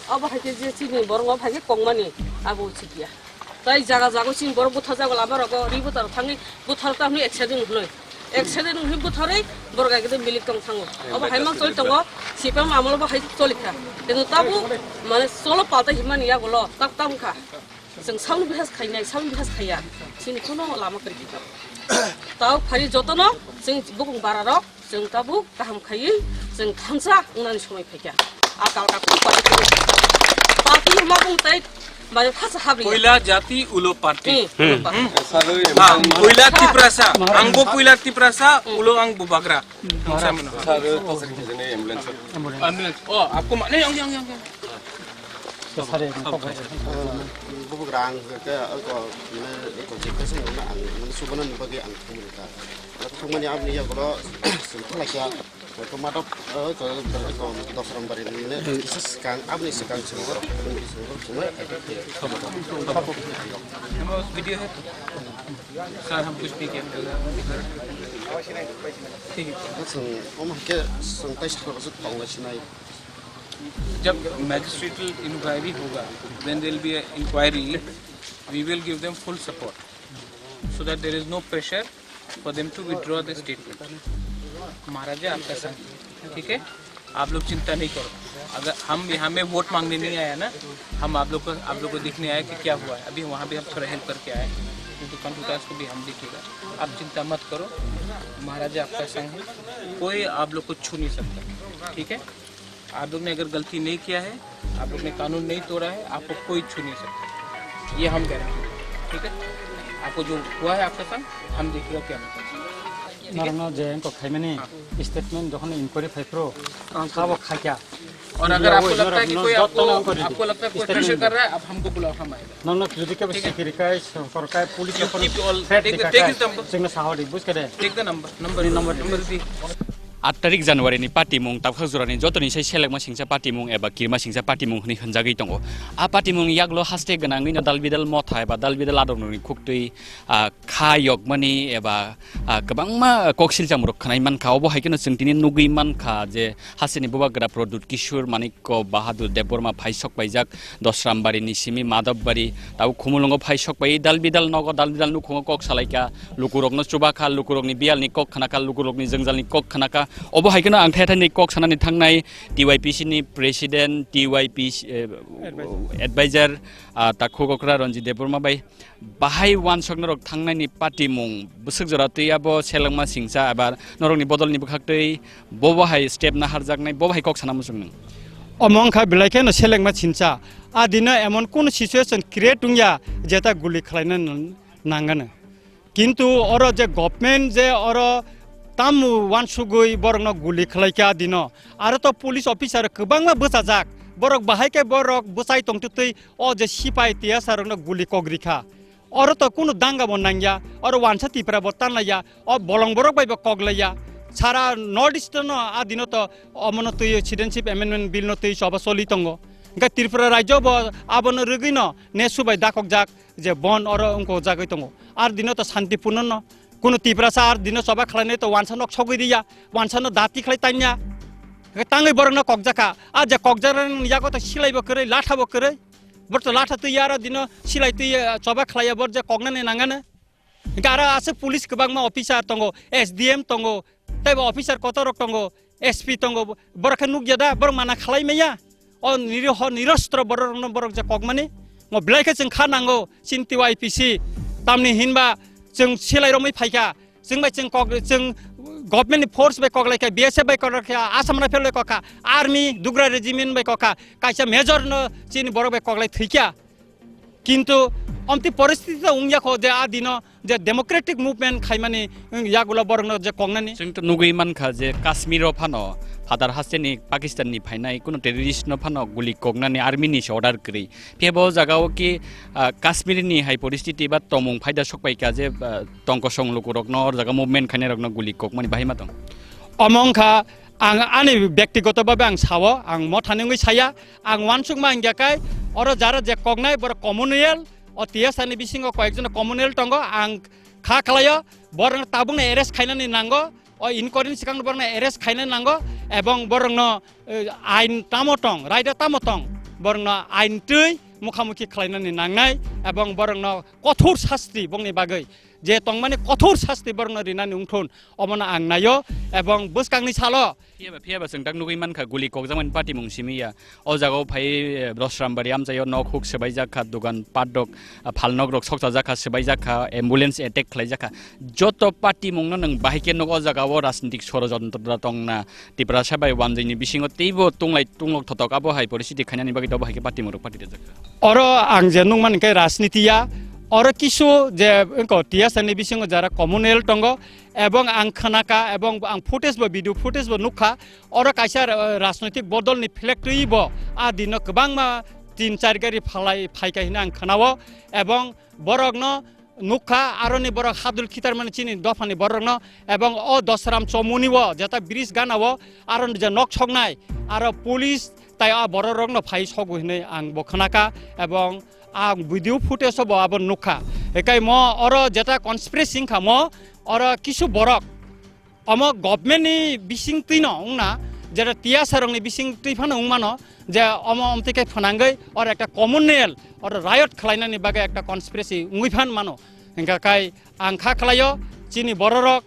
Abo hai khe je chini borok no hai khe kongmani abo uchikia. Tai jaga jaga chini borok butharjago lama rogo ri buthar thangwi buthar ta hwnwi accident hwnwi. Accident hwnwi butharwi borok ekdom milik tong thango. Obo hai mang choli tongo, C P M amolo bo hai choli kha. Kintu tabu mane cholo palta himani yagulo tak tam kha. Chwng sauni bihas khainai, sauni bihas khaiya. Chini kuno lama kwrwi kha. Tao phari jotono chwng bukung bara rok Chwng tabuk kaham khaiwi chwng thansa wngnani somoi phaikha. A kalka kung party kunu party hwnma bung tei bai phasa habri. Poila jati ulo party. Hmm. Hmm. Ha, poila Tiprasa, ang bo poila Tiprasa, ulo ang bubagra. Nungsa mano. Sir, ambulance. Ambulance. Oh, aapko ma-, nahi, ang, ang, ang, ang. Bubagra ang ke, ko, mane, ko, ang, mane, subana ni bagwi ang thangmani ka. Thangmani aboni yagulo chwng thanglaikha, ko Madhab, ko Dosram bari ni kisa swkang, aboni swkang chwng borok, chwng borok chwng lai khaikha. Video hai? Sir, hum kuch nahi kehte. Theek hai. Chwng omo hai khe chwng tai sakha bwswk tonglai sinai. Jab magistratal inquiry hoga, when there will be a inquiry, we will give them full support. So that there is no pressure for them to withdraw the statement. महाराजा आपका संग है, ठीक है, आप लोग चिंता नहीं करो। अगर हम यहाँ में वोट मांगने नहीं आया ना, हम आप लोग को, आप लोग को देखने आए कि क्या हुआ है। अभी वहाँ भी हम थोड़ा हेल्प करके आए, क्योंकि कंप्यूटर्स को भी हम देखिएगा। आप चिंता मत करो, महाराजा आपका संग है, कोई आप लोग को छू नहीं सकता, ठीक है। आप लोग ने अगर गलती नहीं किया है, आप लोग ने कानून नहीं तोड़ा है, आपको कोई छू नहीं सकता, ये हम गारंटी देते हैं, ठीक है। आपको जो हुआ है आपके साथ, हम देखिए क्या होता है, ठीक है? Norokno je engkok khaimani statement jokhon inquiry phai phuru, sabo khaikha. और अगर आपको लगता है कि कोई आपको, आपको लगता है कोई प्रेशर कर रहा है, आप हमको बुलाओ, हम आएगा। Norokno jodi kebo ठीक है। Sikiri kai, sokor kai, police, keep, keep all, threat take the, dikha take kai, his number. Chwngno sahodi, buj khe de. Take the number, number, number, number di. Aat tarik January ni patimung, tabkhak jora ni joto ni sai selengma singcha patimung eba kirima singcha patimung hwnwi hwnjagwi tongo. A patimung ni yagulo haste gwnangwi no dal bidal motha eba dal bidal adong ni khuktwi, ah, kha yokmani eba, ah, kwbangma kok silcham rok khwnai mankha. Obo hai kheno chwng tini nugwi mankha je haste ni bubagra Pradyut Kishore Manik ko Bahadur Debbarma phai sok paijak Dosrambari ni simi Madhabbari, tabuk Khumulwngo phai sok pai dal bidal nogo dal bidal nukhungo kok salaikha, lukurokno chubakha, lukurokni biyalni kok khnakha, lukurokni jwngjalni kok khnakha. Obo hai kheno ang thai thai ni kok sanani thangnai T Y P C ni president, T Y P C, eh, advisor, ah, Takhuk Okra Ranjit Debbarma bai. Bahai wansok norok thangnaini patimung bwswk jora twi abo selengma singcha eba norokni bodolni bwkhak twi bobo hai step naharjaknai, bobo hai kok sana muchung nung. Omo wngkha belai kheno selengma singcha. A dino emon kunu situation create wngya jeta guli khlaina nang-, nangano. Kintu oro je government je oro tam wansugwi borokno guli khlaikha a dino. Aro to police officer kwbangma bwchajak. Borok bahai khe borok bwchai tongtwtwi o je sipai T S R rokno guli kok rikha. Oro to kunu danga bo nangya, oro wansa Tipra bo tanlaiya, o bolong borok bai bo koklaiya. Sara North East no a dino to omono twi Citizenship Amendment Bill no twi choba choli tongo. Hingke Tripura rajyo bo abono rwgwi no nesu bai dakokjak je bon oro wngkojagwi tongo. Ar dino to santipurno no kunu Tiprasa ar dino choba khlainai to wansa nok sogwi riya, wansa no dati khlai tanya. Hingke tangwi borok no kokjakha. A je kokjaknani yago to silai bo kwrwi, latha bo kwrwi. Bor to latha twi ya aro dino silai twi, eh, choba khlaiya bor je koknani nangano. Hingke aro aswk police kwbangma officer tongo, S D M tongo, teibo officer kotor rok tongo, S P tongo, borok khe nukya da, borok mana khlai maya. O niriho, nirostro borok rokno borok je kokmani, mo belai khe chwng kha nango, chini T Y P C, tamni hinba chwng silai romwi phaikha, chwng bai chwng kok, chwng government ni force bai koklai kha, B S F bai koklai kha, Assam Rifle bai kokha, army, Dugra regiment bai kokha, kaisa major no chini borok bai koklai thwikha. Kintu omti poristiti to wngya kho je a dino je democratic movement khaimani, wng, yagulo borokno je koknani. Chwng to nugwi mankha je Kashmir o phano phatar hasteni Pakistan ni phainai kuno terrorist no phano guli koknani army ni se order kwrwi. Phiya bo jaga o ki, ah, Kashmir ni hai poristiti ba tongmung phaida sokpai kha je, ah, tongkosong lukurokno, o jaga movement khainairokno guli kokmani bahai ma tong? Omo wngkha ang ani bektigoto babe ang sao, ang mothani wngwi saya, ang uansukma hingya kai, oro jara je koknai borok communal, o T S R ni bisingo koyekjon communal tongo, ang kha khlaio, borokno tabukno arrest khainani nango, o inquiry ni swkang borokno arrest khainani nango, ebong borokno, eh, ain tamo tong, raida tamo tong, borokno ain twi mukhamukhi khlainani nangnai, ebong borokno kothor sasti bongni bagwi je tongmani kothor sasti borokno rinani wngthun, omono ang naio. Ebong bwskangni salo. Phiya ba, phiya ba chwng tak nugwi mankha, guli kokjakmani patimung simi ya. O jaga o phai, eh, Rosrambari amchaio nok huk swbaijak kha, dugan patrok, ah, phalnokrok sokchajak kha, swbaijak kha, ambulance attack khlaijak kha. Joto patimungno nwng bahai khe nuk o jaga o rajnitik sorojontro tongna, Tiprasa bai Wanjwini bisingo teibo tunglai tunglok thotok abo hai poristiti khainani bagwi to bahai khe patimungrok pati rwjak kha. Oro ang je nukmani khe rajniti ya, oro kisu je wngkha T S R ni bisingo jara communal tongo, ebong ang khnakha, ebong ang footage bo, video footage bo nukha, oro kaisa ra-, rajnoitik bodolni flag twi bo a dino kwbangma tin char gari phalai phaikha hwnwi ang khnao, ebong borokno nukha, aroni borok hadul khitarmani chini dophani borokno, ebong o Dosram Chomuni o jeta bridge gana o aroni je nok soknai, aro police tai a bororokno phai sogo hinwi ang bo khnakha, ebong ang video footage o bo abo nukha. Ekai mo oro jeta conspiracy wngkha mo, oro kisu borok omo government ni bising twi no wngna, jeta T S R rokni bising twi phano wngmano, je omo omtwi khe phnangwi oro ekta communal oro riot khlainani bagwi ekta conspiracy wngwi phan mano. Hingkha kai ang kha khlaio, chini bororok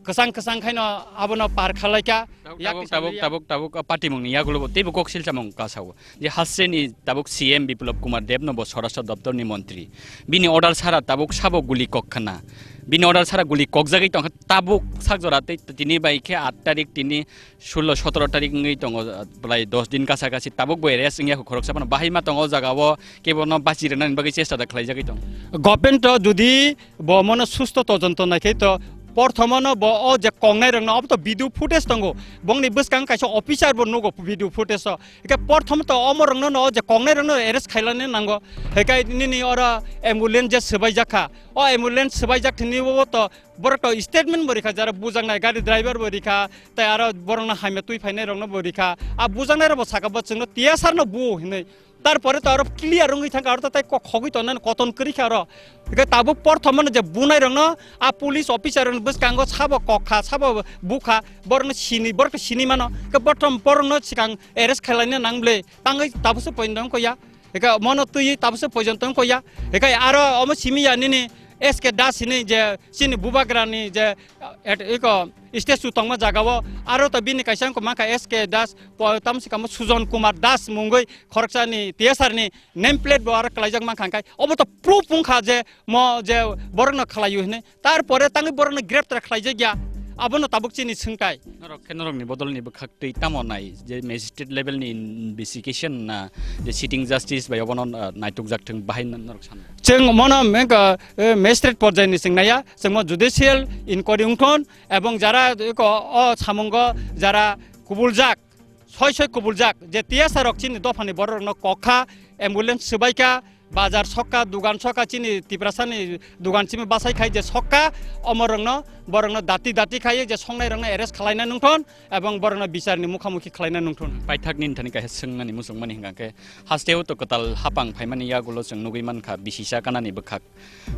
kwchang kwchang khaino abono par khalaikha. Tabuk, yak tabuk, tabuk, tabuk, tabuk, ah, patimungni yagulo bo teibo kok silsamung kasao. Je hasteni tabuk C M Biplab Kumar Deb no bo Swarashtra Doptor ni montri. Bini order sara tabuk sabo guli kok khna. Bini order sara guli kokjagwi tongkha tabuk sakjora tei tini bai khe aat tarik tini sullo sotoro tarik wngwi tongo, ah, belai dos din kasa kasi tabuk bo arrest wngya kho khoroksa phano bahai ma tongo o jaga o kebo no bachi rwnani bagwi chesta da khlaijagwi tongo. Government o jodi bo mono susto tojonto naikhe to porthomono bo o je koknai rokno obo to video footage tongo, bongni bwskang kaisa officer bo nugo video footage o. Hingke porthom to omo rokno no je koknai rokno arrest khailani nango. Hingke nini oro ambulance je swbaijak kha, o ambulance swbaijak thini o to borok to statement bo rikha, jara bujaknai gari driver bo rikha, tai aro borokno hamya twi phainai rokno bo rikha. A bujaknai rok bo saka bo chwngno T S R no bu hinwi. Tarpore to aro clear wngwi thangkha, aro to tai kok khogwi tongnani koton kwrwi kha aro. Hingke tabuk porthomano je bunai rokno a police officer rokni bwskango sabo kok kha, sabo bu kha, borokno sini, borokno sini mano. Hingke porthom borokno swkang arrest khlaina nang bwle, tangwi tabukse poito wngkha ya. Hingke mono twi tabukse poito wngkha ya. Hingke aro omo simi ya nini S K Das hini je chini bubagrani je, eh, et-, iko statue tongma jagao aro to bini kaisa wngkha mankha S K Das, po-, tamo se kamo Sujon Kumar Das mungwi khoroksani T S R ni name plate bo aro kwlaijak mankha, hingkhe obo to proof wngkha je mo je borokno khlaio hinwi, tarpore tangwi borokno greptar khlaijakya, abono tabuk chini swngthai. Norok khe norokni bodolni bwkhak twi tamo nai je magistrate level ni investigation na je sitting justice bai obono, uh, naitukjak thwng bahai norok sano? Chwng mono mengka, eh, magistrate porjai ni chwng naiya, chwng mo judicial inquiry wngthon, ebong jara eko o samungo jara kubuljak, soi soi kubuljak je T S R rok chini dophani borok rokno kok kha, ambulance swbai kha, bazar sokha, dugan sokha, chini Tiprasani dugan simi bachai khai je sokha, omo rokno, borokno dati dati khai je songnai rokno arrest khlaina nungthon, ebong borokno bicharni mukhamukhi khlaina nungthon. Paithakni nini thani kaisa swngnani muchungmani hingka khe, hasteo to kwtal hapang phaimani yagulo chwng nugwi mankha, bisisa kanani bwkhak,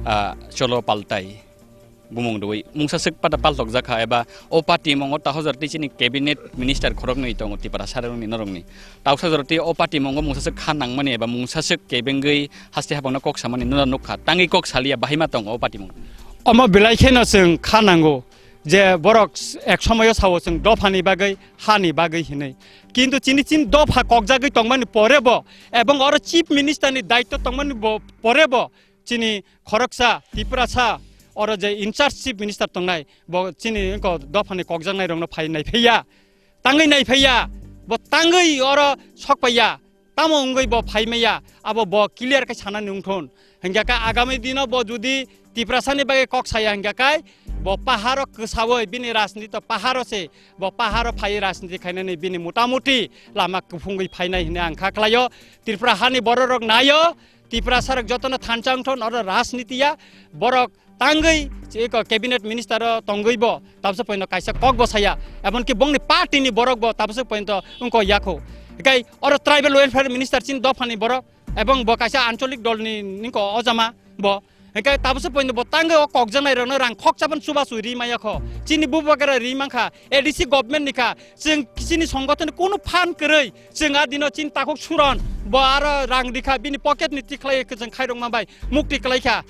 ah, cholo paltai. Bumung rwui mungsa swk pada paltokjak kha, eba o party mongo tahojar tei chini cabinet minister khoroknwi tongo Tiprasa rokni norokni. Tauksa jora tei o party mongo mungsa swk kha nangmani eba mungsa swk kebengwi haste habangno kok samani nuna nukha. Tangwi kok saliya bahai ma tongo o party mongo. Omo belai kheno chwng kha nango je borok ek somoyo sao chwng dophani bagwi, hani bagwi hinwi. Kintu chini chini dopha kokjagwi tongmani pore bo ebong oro chief minister ni daitto tongmani bo pore bo chini khoroksa Tiprasa oro je in charge chief minister tongnai, bo chini wngkha dophani kokjaknairokno phai naiphaiya, tangwi naiphaiya, bo tangwi oro sokpaiya, tamo wngwi bo phaimaiya, abo bo clear khe sanani wngthun. Hingkha khe agami dino bo judi Tiprasani bagwi kok saya hingkha khe bo paharo kwsaui bini rajniti paharo se, bo paharo phai rajniti khainani bini motamuti lama kuphungwi phainai hinwi ang kha khlaio. Tripura hani bororok naio, Tiprasarok jotono thansa wngthun oro rajnitiya, borok tangwi eko cabinet minister o tongwi bo tabsa poino kaisa kok bo saya, emonki bongni party ni borok bo tabsa poino wngko yakho. Hikai oro tribal welfare minister chini dophani borok, ebong bo kaisa ancholik dol ni ningko ojama bo. Hikai tabsa poino bo tangwi o kokjaknai rokno rang khoksa ban chuba chu ri maya kho. Chini bubagara ri mankha, A D C government ni kha, chwng chini songothon ni kunu phan kwrwi, chwng a dino chini takhuk suron bo aro rang rikha, bini pocket ni tikhlai kwchwng khairokma bai mukti kwlaikha.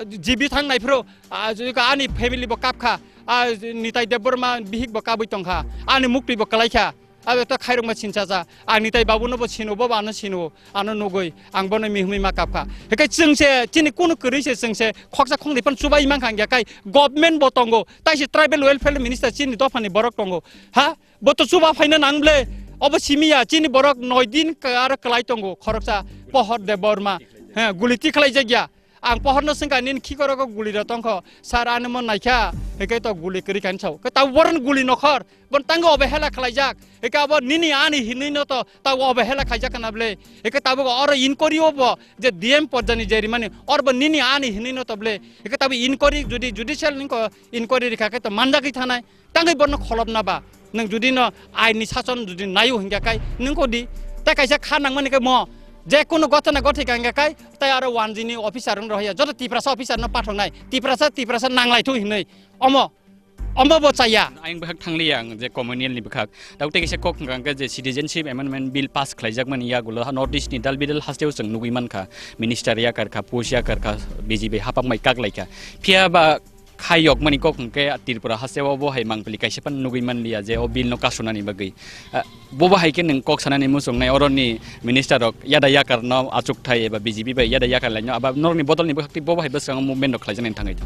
G B thang naiphuru, ah, ani family bo kapkha, ah, Nitai Debbarma bihik bo kabui tongkha, ani mukti bo kwlaikha, abo to khairokma sinchacha, ang Nitai babu no bo sino, bo ano sino, ano nugui, ang bono mihimwi ma kapkha. Hikai chwng se, chini kunu kwrwi se chwng se, khoksa khoknwi phano chubai mankha hingya kai, government bo tongo, tai se tribal welfare minister chini dophani borok tongo, ha? Bo to chuba phaina nang ble, obo simiya, chini borok noi din ka-, aro kwlai tongo, khoroksa Pohor Debbarma, he, guli tikhlai jakya. Ang pohorno swngkha, "Nini khikorogo gulirok tongkho, sir, ano mo naikha, hwnkhe to guli kwrwi kha," hinwi sao. Khe tabuk boroni guli nokhor, bon tango obehela khlaijak. Hwnkhe abo nini ani hinwino to tabuk obehela khaijak kana ble. Hwnkhe tabuk oro inquiry o bo je D M porjani jerimani, orbo nini ani hinwino to ble. Hwnkhe tabuk inquiry judi judicial ningko inquiry rikha khe to manjagwi thanai. Tangwi borno kholopna ba, nwng judi no ain ni sason judi naio hingya kai nwng ko di, tei kaisa kha nangmani khe mo je kunu gotona gothi ka hingya kai, tei aro one G ni officer wng rohya, joto Tiprasa officer no pathoknai, Tiprasa, Tiprasa nanglai thu hinwi, omo, omo bo chaya. Ayang bwkhak thangliya ang je communal ni bwkhak. Tabuk tei kaisa kok hwnkha hwnkhe je Citizenship Amendment Bill pass khlaijakmani yagulo North East ni dal bidal hasteo chwng nugwi mankha, minister yakar kha, post yakar kha, B J P hapang bai kak lai kha. Phiya ba khai yokmani kok hwnkhe Tripura hasteo bo hai mangpili kaisa phano nugwi manliya je o bill no kasunani bagwi. Ah, bobo hai khe nwng kok sanani muchungnai oroni minister rok yada yakar no achukthai eba B J P bai yada yakar laino aba norokni bodolni bwkhak tei bobo hai bwskango movement rok khlaijaknai thangwi.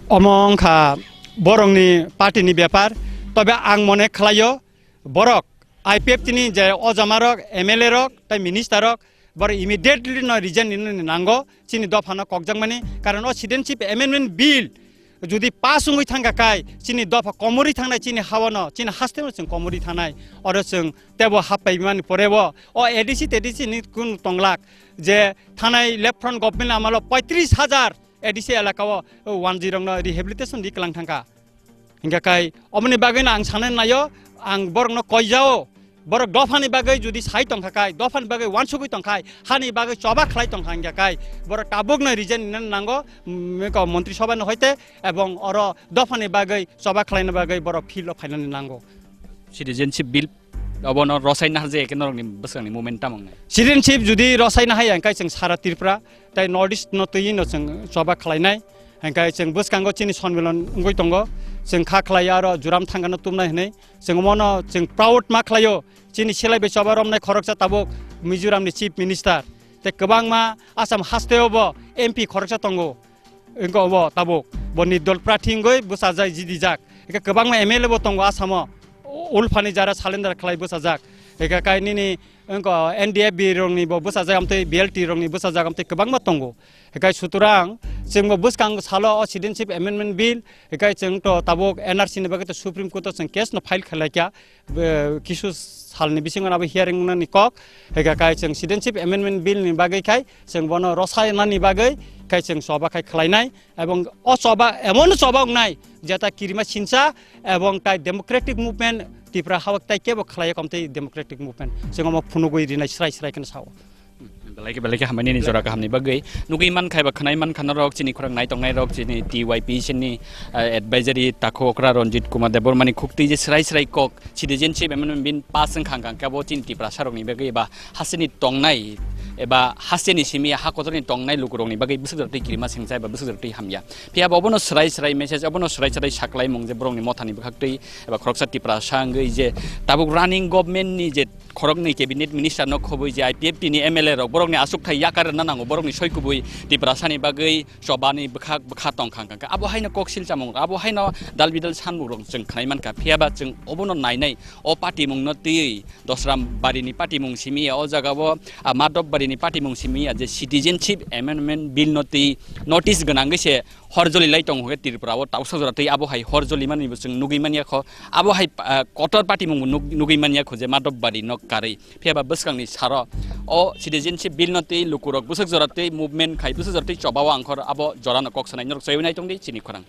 Omo wngkha borokni party ni bepar, tobe ang mone khlaio, borok I P F T ni je ojamarok, M L A rok tei minister rok, borok immediately no resign rinani nango, chini dopha no kokjakmani, karon o Citizenship Amendment Bill jodi pass wngwi thangkha kai, chini dopha komorwi thangnai, chini hawano, chini hasteo chwng komorwi thangnai, oro chwng tebo happaimani porebo o A D C T D C ni kunu tonglak je thanai left front government amalo poitris hajar A D C elakao one G rokno rehabilitation di klang thangkha. Hingkha kai, omoni bagwino ang sanani naio, ang borokno koijao, borok dophani bagwi jodi sai tongkha kai, dophani bagwi wansugwi tongkhai, hani bagwi choba khlai tongkha hingkha kai, borok tabukno resign rinani nango, mm, ko Montri Sabha ni hoite, ebong oro dophani bagwi choba khlaina bagwi borok field o phainani nango. Citizenship Bill obono rosai nahar je ekhe norokni bwskangni movement tamo wngnai? Citizenship jodi rosai nahai hingkha chwng sara Tripura tei North East no twi no chwng choba khlainai. Hingkhe chwng bwskango chini sonmilan wngwi tongo. Chwng kha khlai aro juram thangano tumnai hwnwi. Chwng omono chwng proud ma khlaio. Chini silai bai choba romnai khoroksa tabuk Mizoram ni Chief Minister. Tei kwbangma Assam hasteo bo M P khoroksa tongo. Wngkha obo tabuk. Bo nirdol prathi wngwi bwsajak jidijak. Hingkhe kwbangma M L A bo tongo Assam o. Ulphani jara salendar khlai bwsajak. Hingkhe kai nini wngkha N D F B rokni bo bwsajak, amtwi B L T rokni bwsajak, amtwi kwbangma tongo. Hikai suturang, chwngbo bwskang salo o Citizenship Amendment Bill, hikai chwng to tabuk N R C ni bagwi to Supreme Court o chwng case no file khlai kha, be, kisu salni bisingo abo hearing wngnani kok, hikai kai chwng Citizenship Amendment Bill ni bagwi khai chwng bono rwsainani bagwi khai chwng choba khai khlainai, ebong o choba emon choba wngnai jeta kirima sincha ebong tai democratic movement Tipra hawak tai kebo khlai komtwi democratic movement chwng omo phunugwi rinai srai srai kheno sao. Belai khe, belai khe hambai nini jora kahamni bagwi. Nugwi mankha eba khwnai mankha norok, chini khorang nai tongnai rok, chini T Y P sini, eh, advisory takhu okra Ranjit Kumar Debbarmani khukti je srai srai kok citizenship amendment bill pass wngkha hwnkha khe bo chini Tiprasa rokni bagwi eba hasini tongnai eba hasteni simi ha kotorni tongnai lukurokni bagwi bwswk jora twi kirima sengcha eba bwswk jora twi hamya. Phiya bo obono swrai swrai message, obono swrai swrai saklaimung je borokni mothani bwkhaktwi eba khoroksa Tiprasa wngwi je tabuk running government ni je khoroknwi cabinet minister no khobwi je I P F T ni M L A rok borokni aswk thai yakar rwna nango, borokni soi kubui Tiprasa ni bagwi chobani bwkhak bwkha tongkha wngkha. Abo haino koksil chamung, abo haino dal bidal sanmung rok chwng khnai mankha. Phiya ba chwng obono nainai o party mung no twi Dosram bari ni party mung simi ya, o jaga o, ah, Madhop bari ni party mung simi ya je citizenship amendment bill no twi notice gwnangwi se hor joli lai tongo hwnkhe Tripura o tausa jora twi abo hai hor joli mani bo chwng nugwi manya kho. Abo hai, ah, kotor party mung bo nuk-, nugwi manya kho je Madhop bari no karwi. Phiya ba bwskang ni saro o citizenship bill no twi lukurok bwswk jora twi movement khai bwswk jora twi choba o angkhor abo jora no kok sanai norok chaywi nai tongdi chini khorang.